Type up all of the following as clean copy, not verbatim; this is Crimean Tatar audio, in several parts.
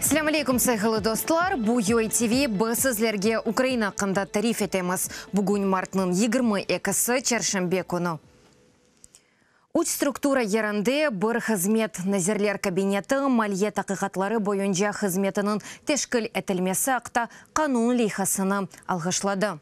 Selâm aleyküm, sayğılı dostlar! Bu UA TV, biz sizlerge Ukraina aqqında tarif etemiz. Bugün martnıñ 22-si, çarşenbe künü. Üç struktura yerinde bir hızmet, Nazirler Kabineti maliye taqiqatları boyunca hızmetiniñ teşkil etilmesi aqta qanun leyhasını alğışladı.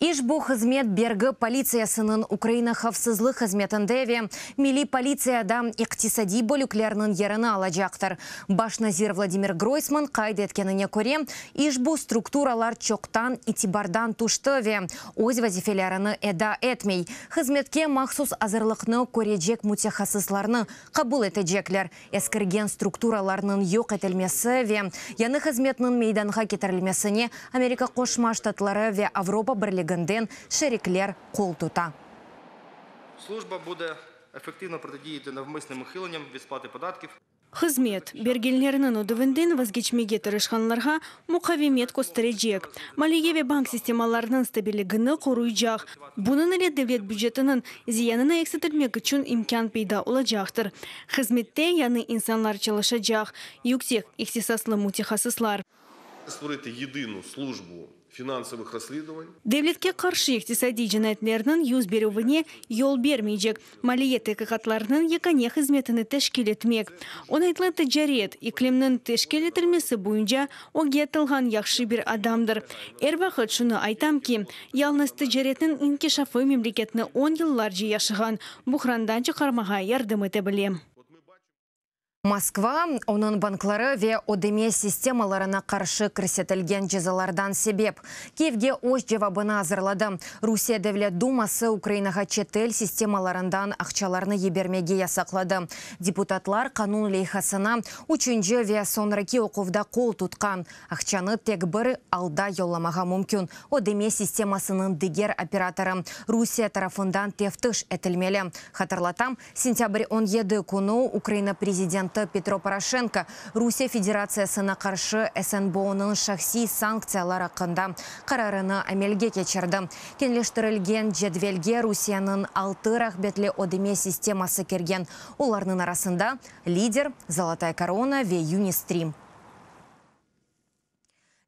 İşbu hızmet bergi politsiyasınıñ Ukraina havfsızlıq hızmetinde ve Milliy politsiyada iqtisadiy bölüklerniñ yerini alacaqtır. Baş nazir Vladimir Groysman qayd etkenine köre, işbu strukturalar çoqtan itibardan tüşti ve öz vazifelerini eda etmey. Hızmetke mahsus azırlıqnı körecek mütehassıslarnı qabul etecekler. Eskirgen strukturalarnıñ yoq etilmesi ve yañı hızmetniñ meydanğa ketirilmesine Amerika Qoşma Ştatları ve Avropa Birliginden şerikler qol tuta. Служба буде ефективно протидіяти навмисним ухиленням від сплати податків. Hızmet, bergilerniñ ödüvinden vazgeçmege tırışqanlarğa muqavemet kösterecek, maliye ve bank sistemalarınıñ stabilligini qoruycaq, bunıñ ile devlet bücetiniñ ziyanını eksiltmek içün imkân peyda olacaqtır. Hızmette yañı insanlar çalışacaq, yüksek ihtisaslı mütehassıslar. Створити єдину службу фінансових розслідувань. Devletke qarşı iqtisadiy cinayetlerniñ yüz berüvine yol bermeycek maliye taqiqatlarınıñ yekâne hızmetini teşkil etmek. Oñaytlı ticaret ikliminiñ teşkil etilmesi boyunca ögge atılğan yahşı bir adamdır. Er vaqıt şunı aytam ki, yalıñız ticaretniñ inkişafı memleketni on yıllarca yaşağan buhrandan çıqarmağa yardım ete bile. Moskva, onıñ bankları ve ödeme sistemalarına qarşı kirsetilgen cezalardan sebep, Kiyevge öz cevabını azırladı. Rusiye Devlet duması Ukrainağa çetel sistemalarından aqçalarnı yibermege yasaqladı. Deputatlar qanun leyhasına üçünci ve soñraki oquvda qol tutqan. Aqçanı tek bir alda yollamağa mümkün, ödeme sistemasınıñ diger operatorı Rusiye tarafından teftiş etilmeli. Hatırlatam, sentâbr 17 künü Ukraina prezidenti Petro Poroşenko Rusiye Federatsiyasına qarşı SNBOnıñ şahsiy sanktsiyalar aqqında qararını amelge keçirdi. Keñleştirilgen cedvelge Rusiyeniñ altı rağbetli ödeme sisteması kirgen, olarnıñ arasında Lider, Zolotaya korona ve Unistrim.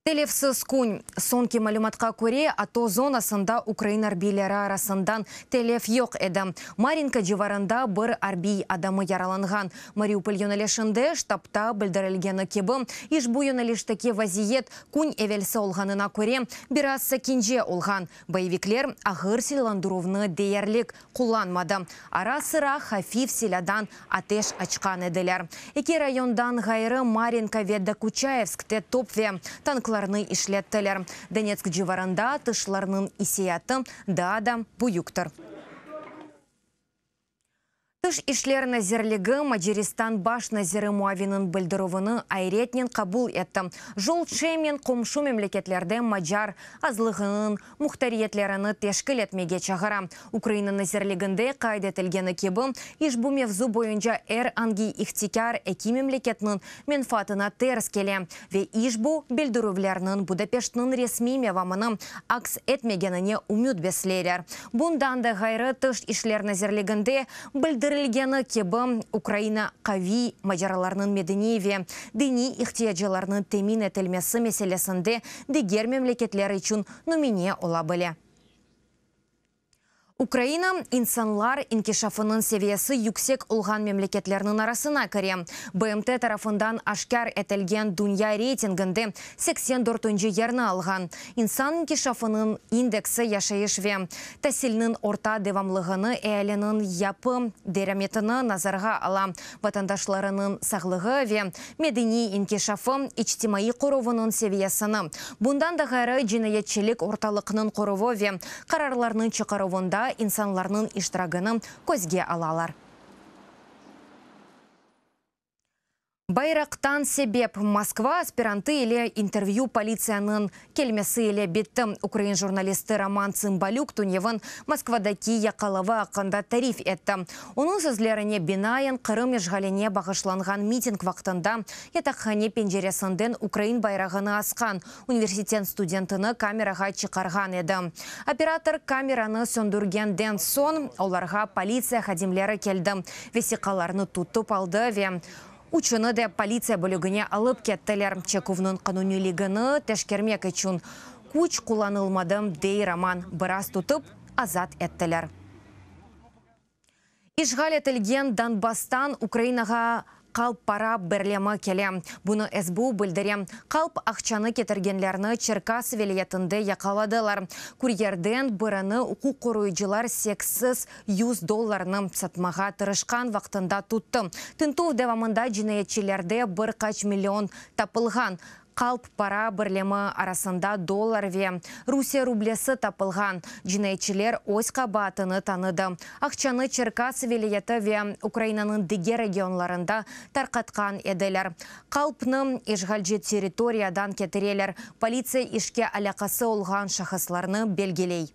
Telefsiz kün. Soñki malümatqa köre, ATO zonasında ukrain arbiyleri arasından telef yoq edi. Marinka civarında bir arbiy adamı yaralanğan. Mariupol yönelişinde ştabta bildirilgeni kibi, işbu yönelişteki vaziyet, kün evelsi olğanına köre, biraz sakince olğan. Boyevikler ağır silâlandıruvnı deyerlik qullanmadı, ara-sıra hafif silâdan ateş açqan ediler. Eki rayondan ğayrı Marinka ve Dokuçayevskte top ve tanklarnı işlettiler. Donetsk civarında atışlarnıñ isiyatı daa da büyüktir. Tış işler nazirligi Macaristan baş naziri muaviniñ bildirüvini ayretnen qabul etti. Jolt Şemen qomşu memleketlerde macar azlığınıñ muhtariyetlerini teşkil etmege çağıra. Ukraina nazirliginde qayd etilgeni kibi, işbu mevzu boyunca er angi ihtikâr eki memleketniñ menfaatına ters kele ve işbu bildirüvlerniñ Budapeştniñ resmiy mevamını aks etmegenine ümüt besleyler. Bundan da ğayrı, Tış işler nazirliginde bildirilgeni kibi, Ukraina qaviy macarlarnıñ medeniy ve diniy ihtiyaclarınıñ temin etilmesi meselesinde diger memleketler içün nümüne ola bile. Ukraina, insanlar inkişafınıñ seviyesi yüksek olğan memleketlerniñ arasına kire. BMT tarafından aşkâr etilgen dünya reytinginde seksen dörtünci yerni alğan. İnsan inkişafınıñ indeksi yaşayış ve tasilniñ orta devamlığını, ealiniñ yapı derametini nazarğa ala, vatandaşlarınıñ sağlığı ve medeniy inkişafı, içtimaiy qoruvınıñ seviyesini, bundan da ğayrı, cinayetçilik ortalıqnıñ qoruvı ve qararlarnıñ çıqaruvında insanlarnıñ iştiragını közge alalar. Bayraqtan sebep Moskva aspirantı ile intervyü politsiyanıñ kelmesi ile bitti. Ukrain jurnalisti Roman Tsımbalük tünevin Moskvadaki yaqalavı aqqında tarif etti. Onıñ sözlerine binaen, Qırım işğaline bağışlanğan miting vaqtında yataqhane penceresinden ukrain bayrağını asqan universitet studentini kamerağa çıqarğan edi. Operator kameranı söndürgenden soñ olarğa politsiya hadimleri keldi, vesiqalarnı tutıp aldı ve. Üçüni de politsiya bölügine alıp kettiler, çeküvniñ qanuniyligini teşkermek içün. Küç qullanılmadı, dey Roman, biraz tutıp, azat ettiler. İşğal etilgen Donbasstan Ukrainağa qalp para birlemi kele. Bunı SBU bildire. Qalp aqçanı ketirgenlerni Çerkassı vilâyetinde yaqaladılar. Kuryerden birini uquq qoruyıcılar 800 dollarnı satmağa tırışqan vaqtında tuttı. Tintüv devamında cinayetçilerde bir qaç million tapılğan. Qalp para birlemi arasında dollar ve Rusiye rublesi tapılğan. Cinayetçiler öz qabaatını tanıdı. Aqçanı Çerkassı vilâyeti ve Ukrainanıñ diger regionlarında tarqatqan ediler. Qalpnı işğalci territoriyadan ketireler. Politsiya işke alâqası olğan şahıslarnı belgiley.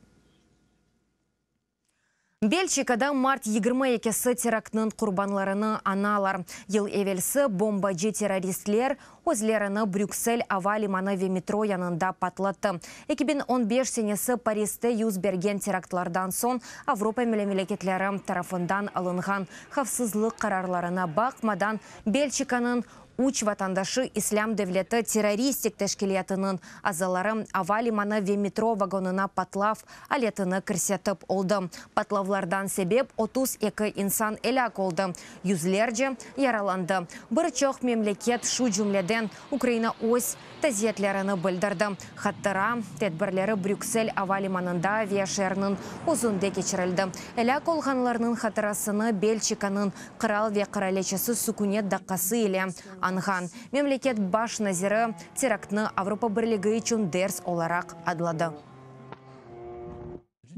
Belçikada mart 22-si teraktınıñ qurbanlarını añalar. Yıl evelsi bombacı-terroristler özlerini Brüksel ava limanı ve metro yanında patlattı. 2015 senesi Pariste yüz bergen teraktlardan soñ Avropa memleketleri tarafından alınğan havfsızlıq qararlarına baqmadan Belçikanıñ Üç vatandaşı İslâm devleti terroristik teşkilâtınıñ azaları ava limanı ve metro vagonına patlav aletini kirsetip oldı. Patlavlardan sebep 32 insan elâk oldı, yüzlerce yaralandı. Bir çoq memleket, şu cümleden Ukraina öz taziyetlerini bildirdi. Hatıra tedbirleri Brüksel ava limanında ve şeerniñ özünde keçirildi. Elâk olğanlarnıñ hatırasını Belçikanıñ qıral ve qıraliçesi sükünet daqqası ile añğan. Memleket baş naziri teraktnı Avropa Birligi içün ders olaraq adladı.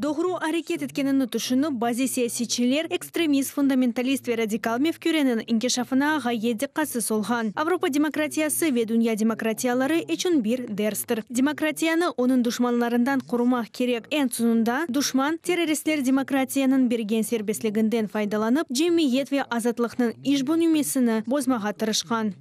Doğru areket etkenini tüşünip, bazı siyasetçiler ekstremist, fundamentalist ve radikal mefküreniñ inkişafına ğayet diqqatsız olğan. Avropa demokratiyası ve dünya demokratiyaları içün bir derstir. Demokratiyanı onıñ duşmanlarından qorumaq kerek. Eñ soñunda, duşman, terroristler demokratiyanıñ bergen serbestliginden faydalanıp, cemiyet ve azatlıqnıñ işbu nümesini bozmağa tırışqan.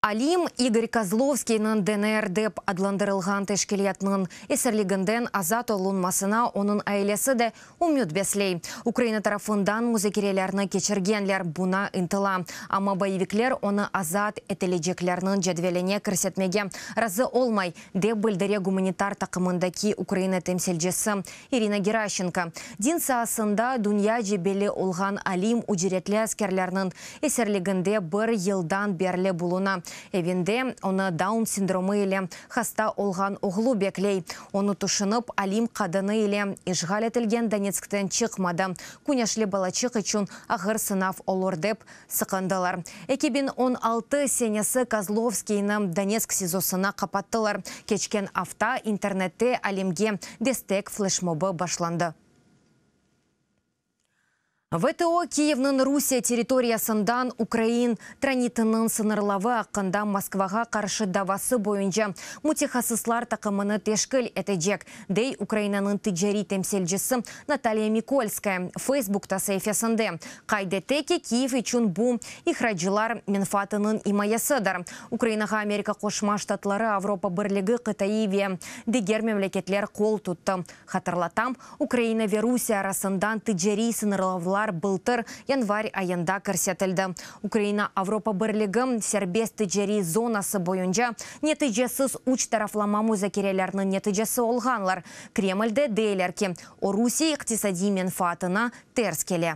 Alim İgor Kozlovskiyniñ DNR dep adlandırılğan teşkilâtnıñ esirliginden azat olunmasına onıñ ailesi de ümüt besley. Ukraina tarafından muzakerelerni keçirgenler buña ıntıla, amma boyevikler onı azat etileceklerniñ cedveline kirsetmege razı olmay, dep bildire gumanitar taqımındaki Ukraina temsilcisi İrina Geraşçenko. Din saasında dünyaca belli olğan alim ücretli askerlerniñ esirliginde bir yıldan berli buluna. Evinde onı Daun sindromı ile hasta olğan oğlu bekley. Onı tüşünip, alim qadını ile işğal etilgen Donetskten çıqmadı. Küneşli balaçıq içün ağır sınav olur dep sıqındılar. 2016 senesi Kozlovskiyni Donetsk SİZOsına qapattılar. Keçken afta internette alimge destek fleşmobı başlandı. VTO Kiyevniñ Rusiye territoriyasından ukrain tranitiniñ sıñırlavı aqqında Moskvağa qarşı davası boyunca mütehassıslar taqımını teşkil etecek, dey Ukrainanıñ ticariy temsilcisi Natalya Mikolskaya Facebookta saifesinde. Qayd ete ki, Kiyev içün bu, ihracılar menfaatınıñ imayesidir. Ukrainağa Amerika Qoşma Ştatları, Avropa Birligi, qıtaiy ve diger memleketler qol tuttı. Hatırlatam, Ukraina ve Rusiye arasından ticariy sıñırlavlar bıltır yanvar ayında kirsetildi. Ukraina Avropa Birligi serbest ticariy zonası boyunca neticesiz üç taraflama muzakerelerniñ neticesi olğanlar. Kremlde deyler ki, o Rusiye iqtisadiy menfaatına ters kele.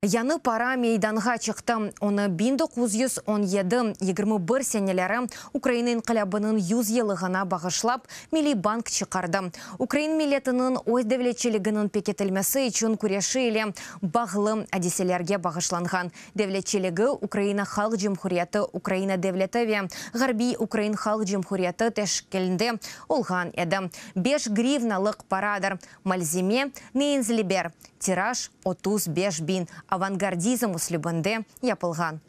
Yañı para meydanğa çıqtı. Onı 1917, 21 seneleri Ukraina İnqilâbınıñ 100 yıllığına bağışlap, Milliy bank çıqardı. Ukrain milletiniñ öz devletçiliginiñ pekitilmesi içün küreşi ile bağlı adiselerge bağışlanğan devletçiligi Ukraina Halq Cumhuriyeti, Ukraina devleti ve Ğarbiy Ukrain Halq Cumhuriyeti teşkilinde olğan edi. Beş grivnalıq paradır. Malzeme, Neinzliber, tiraj, 35 biñ, avangardizm üslübinde yapılğan.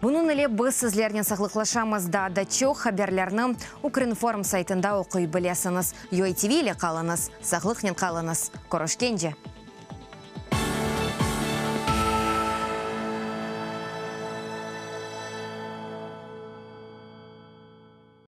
Bunıñ ile biz sizlernen sağlıqlaşamız. Daa da çoq haberlerni Ukrinform saytında oquy bilesiñiz. UATV ile qalıñız, sağlıqnen qalıñız. Körüşkence!